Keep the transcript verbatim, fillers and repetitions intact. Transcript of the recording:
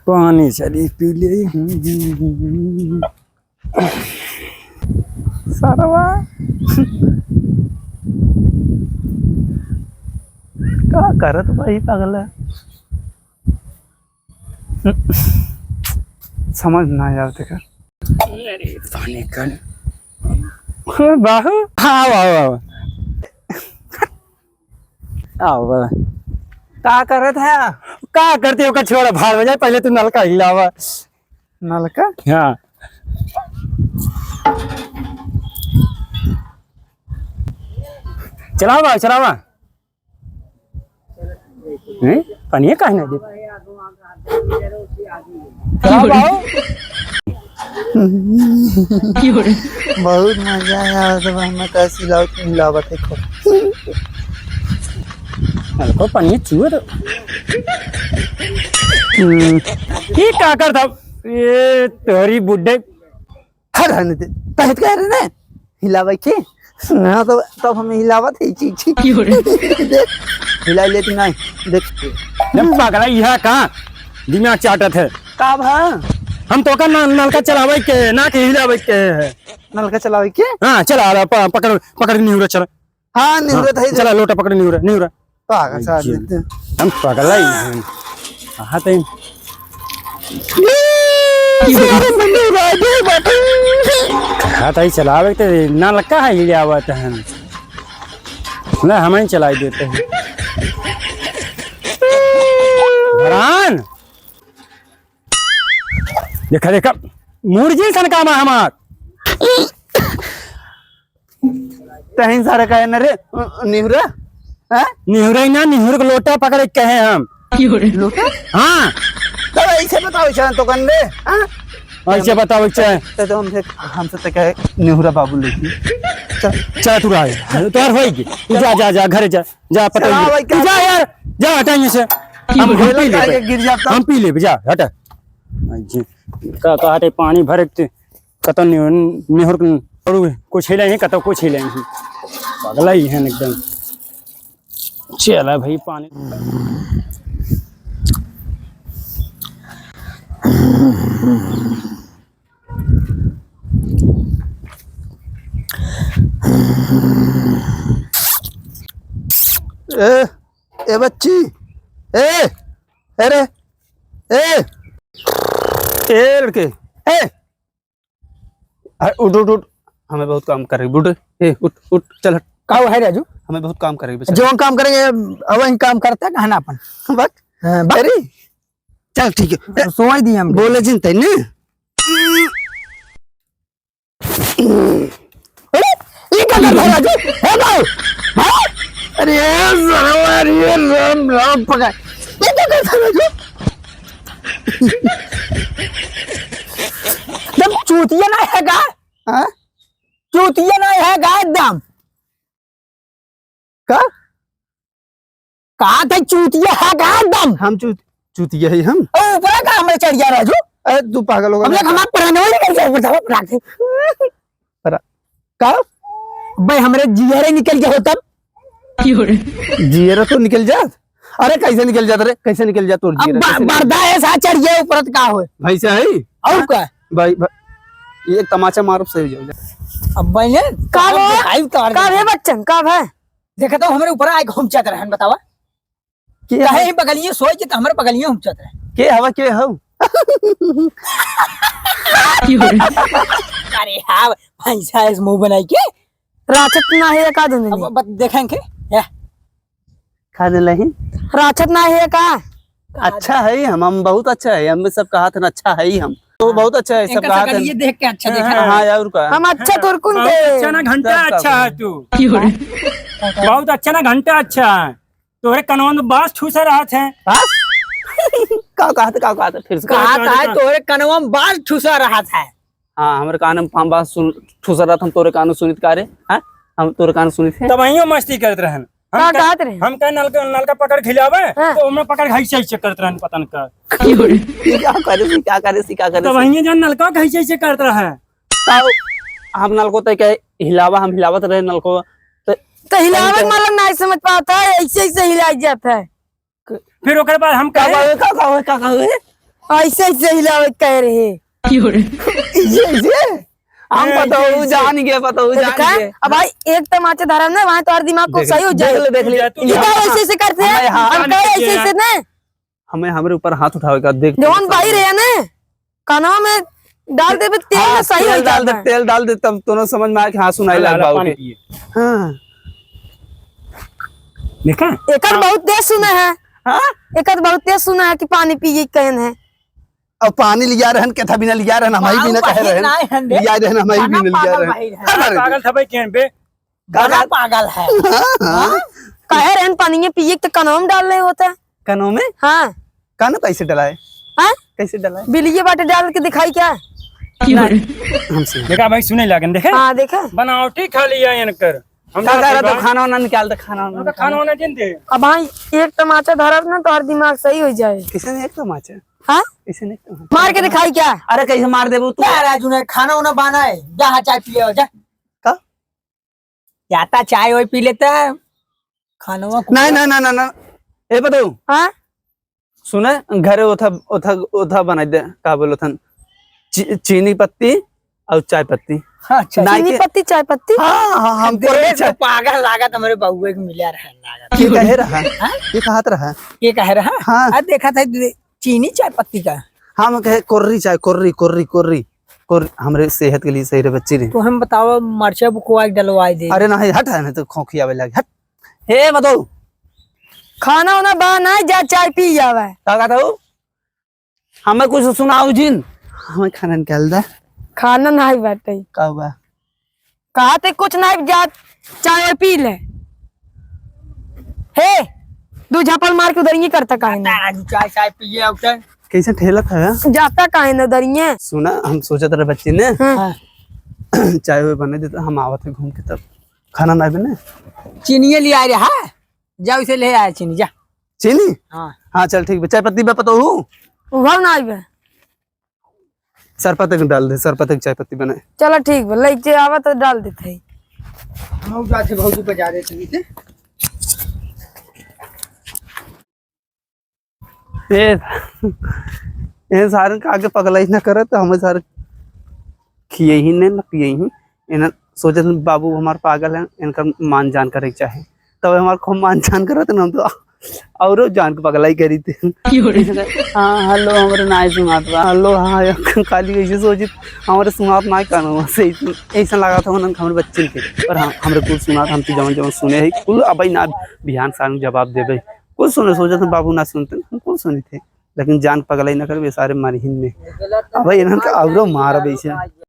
पानी चली पी ले। सरवा। का करत बा ई पगला? समझ ना आवत एकर। अरे, पानी कन। बाहु? हाँ, आओ, आओ, आओ। आओ, बाबा। का करत है? का करते हो, का छोड़ा, भाड़ में जाए, पहले तू नलका हिलावा। नलका? हाँ। चलावा, चलावा। हैं? पनिया काहे ना दे? का भाव? बहुत मजा आया, जब हम कैसी लाओ तुम हिलावत है खूब। हल्को पनिया चुए तो। हम्म, ये का कर था? ये तोरी बुड्ढे। हर हन दे, तहत कह रहे ना, हिलावे के? ना तो तब हम हिलावत है, ची, ची। देख, हिला लेती नहीं, देख। जब पगला यह का दिमाग चाटत है। का भा? हम तो का न-, नलका चलावे के, ना के हिलावे के है। नलका चलावे के? हाँ, चला, आ रहा, प-, पकड़, पकड़ निहुरा, चला। हाँ, निहुरा हाँ, तो है। चला, लोटा पकड़ निहुरा, निहुरा। पागल सा आदमी। हम पगला ही हैं। कहाँ तई? कहाँ तई चलावे ते नलका है, ये आवत है। ना, हम ही चलाई देते हैं। भरान। देखा, देखा, मुर्गी सन काम है हमार। तहीं सारा कहे न रे, निहुरा? हाँ? निहुरा ही ना, निहुर के लोटा पकड़े कहे हम। लोटा? हाँ। तब ऐसे बताओ, ऐसे तो कन रे, हाँ? ऐसे बताओ, ऐसे। तो, तो हमसे, हमसे तो कहे, निहुरा बाबू लेके। चल। चल, तू रह। तोहर होई की? तू जा, जा, जा, घरे जा। जा, पता चला नहीं। भाई, तू जा यार, जा, हटा यहाँ से। हम, हम पी लेबे। गिर जाता। हम पी लेबे, जा, हटा। का, का हटे, पानी भरे के कतौ निहुर, निहुर के पड़ू, कुछ ही नहीं, कतौ कुछ ही नहीं। पगला ही है एकदम। चला भाई पानी। ए, ए बच्ची, ए, ए रे, ए, ए लड़के, ए, अरे उठ, उठ, उठ, हमें बहुत काम करे, उठ, ए, उठ, उठ, चल हट। का है राजू? हमें बहुत काम करे, बेचारा। जो काम करेंगे, अब वही काम करता है, कहना अपन। बक। हाँ, बक। अरे, चल ठीक है। सोई दी हम। बोले जिन तैने। अरे, ये का कर रहा राजू? हे बाबू, हाँ? अरे, सरवा, अरे, राम, राम, पकड़। ये का कर रहा राजू? एकदम चूतिया ना है का? हाँ? चूतिया ना है का एकदम? का? का थे चूतिया है का एकदम? हम चूत-, चूतिया है हम। ओ, ऊपर का हमरे चढ़ गया राजू? अरे, तू पागल हो गया। हम लोग हमारा प्राणवा निकल गया, ऊपर से, ऊपर से। अरे, का? बे, हमरे जियरे निकल गया हो तब। जियरा तो निकल जात। अरे, कैसे निकल जात रे? कैसे निकल जात तोर अब जियरा? ब-, कैसे निकल जात? बर्दा ऐसा चढ़ गया ऊपर तो का होए? भाई से है? और का? भाई, भाई, ये एक तमाचा मारो, सही हो जाए। अब भाई ने का अब बे? दिखाई उतार का दे। बे बच्चन, का बे? देखे तो हमरे ऊपर आए घूम जात रहन, बतावा। के काहे है? ही बगलिए सोए के तो हमरे बगलिए घूम जात रहे। के हवा, के हऊ? अरे हाँ, भैंसा इस मुंह बनाई के। राक्षस ना है का धुंधनी? अब बत-, देखें के? या। खा दे लही। राक्षस ना है का? अच्छा है हम, हम बहुत अच्छा है, हम सब कहा थे ना, अच्छा है ही हम। तो बहुत अच्छा है, सब इनका कहा थे। ये देख के अच्छा देखा। हाँ, हाँ, और का? हम अच्छा तोर कुन बहुत दे? अच्छा ना घंटा, सब अच्छा कहा है थे। तू। बहुत अच्छा ना घंटा, अच्छा है। तोहरे कनवा में बांस ठूसा रहत है। बांस? का कहत, का कहत, फिर से कहा कह। कहत है, तोहरे कनवा में बांस ठूसा रहत है। हाँ, हमरे कान में पा-, बांस सुन, ठूसा रहत, हम तोरे कान में सुनित का रे? हाँ? हम तोरे कान में सुनित है? तब वहीं मस्ती करत रहन। हम का कह-, कहत रहे? हम कहे नलका, नलका पकड़ खिलावे, हाँ। तो ओमे पकड़ घइसे ऐसे करत रहन, पता न का। ये क्या करे सी, क्या करे सी, क्या करे तब सी? वहीं जान नलका घइसे ऐसे करत रहे। तब हम नलको तय के हिलावा, हम हिलावत रहे नलको। त-, तो हिलावे के मतलब नहीं समझ पाता है, ऐसे, ऐसे हिलाई जाता है। फिर ओकर बाद हम का कहे, कहे, का कहे, का कहे? ऐसे, ऐसे हिलावे कह रहे। ये, ये? हम ए, पतोहू ये, ये। जान गए, पतोहू तो जान देखा? गए। अब भाई, एक तमाचा धरब ना, वहाँ तोहर दिमाग को देख, सही हो जाए। देख ले, देख ले। तू ये जा। क्या ऐसे, ऐसे करते हैं? हमें, हाँ। हम कहे ऐसे, ऐसे ना। हमें, हमरे ऊपर हाथ उठावे का, देख, जौन भाई रहे ना, कानवा में डाल देबे, तेल हाँ, में सही तेल हो डाल दे, जाता है। तेल डाल दे, तब दोनों समझ में आए कि हाँ, सुनाई हाँ, लाग लाला, बाबू पानी के। पिए। हाँ। देखा? एकर हाँ। बहुत तेज सुना है। हाँ? एकर बहुत तेज सुना है कि पानी पिए कहन है। अब पानी लिया रहन, केथा बिना लिया रहन, हम ही बाबू बिना कहे बहिर रहन। ना है रे। लिया रहन, हम ही खाना बिना लिया पागल रहन। बहिर है। अरे, अरे। पागल था भाई, केहन बे? का बड़ा बात? पागल है। हाँ, हाँ। हाँ? कहे रहन पानी में पिए तो कनवा में डाल रहे होते। कनवा में? हाँ। कान कैसे डलाए? हाँ? कैसे डलाए? बिलिये बाटे डाल के दिखाई क्या? नहीं। हमसे। देखा भाई, सुने लागन, देखे? हाँ, देखे? बनावटी खा लिया इनकर। हम का तो कह रहा था, खाना वाना निकाल दे, खाना वाना उनका निकाल। खाना वाना जिन दे। अब भाई, एक तमाचा धरब ना, तोहर दिमाग सही हो जाए। किसे ने एक तमाचा? हाँ? किसे ने एक तमाचा? मार के दिखाई क्या? अरे, कैसे मार देबू तू? जा राजू ने खाना वाना बनाए, जा, हाँ, चाय पिए, जा। का? जाता चाय वाय पी लेता, खानवा नहीं, नहीं, नहीं, नहीं, नहीं। ए, पतोहू। हाँ? सुने, घरे ओथा, ओथा, ओथा बनाई दे, का बोलो थन? ची-, चीनी पत्ती और चाय पत्ती। हाँ, अच्छा। नाई चीनी के पत्ती, चाय पत्ती? हाँ, हाँ, हम देख, कोई चाय तो पागल लागत, हमरे बउए के मिला रहा लागत। ये कहे रहा? हाँ? ये कहत रहा? ये कहे रहा? हाँ। आ, देखा था, चीनी चाय पत्ती का? हम कहे कोर्री चाय, कोर्री, कोर्री, कोर्री, कोर्री, हमरे सेहत के लिए सही रहे बच्ची रे। तो हम बताओ, मरचा बुकवा के डलवाई दे। अरे नहीं, हट, है ना तो खोखी आवे लगे, हट। हे मधु। खाना वाना बा ना, जा चाय पी आवे। का कहता हूँ? हमें कुछ सुनाओ जिन। हमें खाना निकाल दे। खाना नहीं बाटे। का हुआ? कहा ते कुछ नहीं, जा चाय पी ले। हे, दू झापड़ मार के उधर ही करता काहे नहीं? तारा जी चाय, चाय पिए उठे। कैसे ठेला था? जाता काहे न उधर ही? सुना, हम सोचत रहे बच्ची ने। हाँ। हाँ। चाय वाय बने देता, हम आवत है घूम के तब। खाना नहीं बने। चीनिए ले आए रे, हाँ? जा उसे ले आए चीनी, जा। चीनी? हाँ। हाँ, चल ठीक बा। चाय पत्ती बा पतोहू? उहव ना आइबे। सरपत एक डाल दे, सरपत एक चाय पत्ती बनाए। चलो ठीक बा, लइके आवा तो डाल देते हैं। हम जाते भौजी बाजारे से लेते। ए, ए सारन का आगे पगलाई ना करे तो हमें सारे खिए ही नहीं ना पिए ही। इन्हें सोचत हैं, बाबू हमार पागल हैं, इनका मान जान करे के चाहे। तब हमार खूब मान जान करत ना, हम तो औरो जान के पगलाई करी थे। हाँ, हेलो, हमरे नाई सुनात बा। हेलो, हाँ, काली कैसे सोचित, हमरे सुनात नाई कानो से। ऐसा लगा था उन्हें हमरे बच्चन के, पर हाँ, हमरे कुल सुनात, हम तो जवन जवन सुने हैं, कुल अबई ना बिहान सारन जवाब देबे। कुल सुने, सोचत हैं बाबू ना सुनते, हम कुल सुनी थे। लेकिन जान पगलाई ना करबे सारे मारिहिन में। अब इन्हन का औरो मारब ऐसे।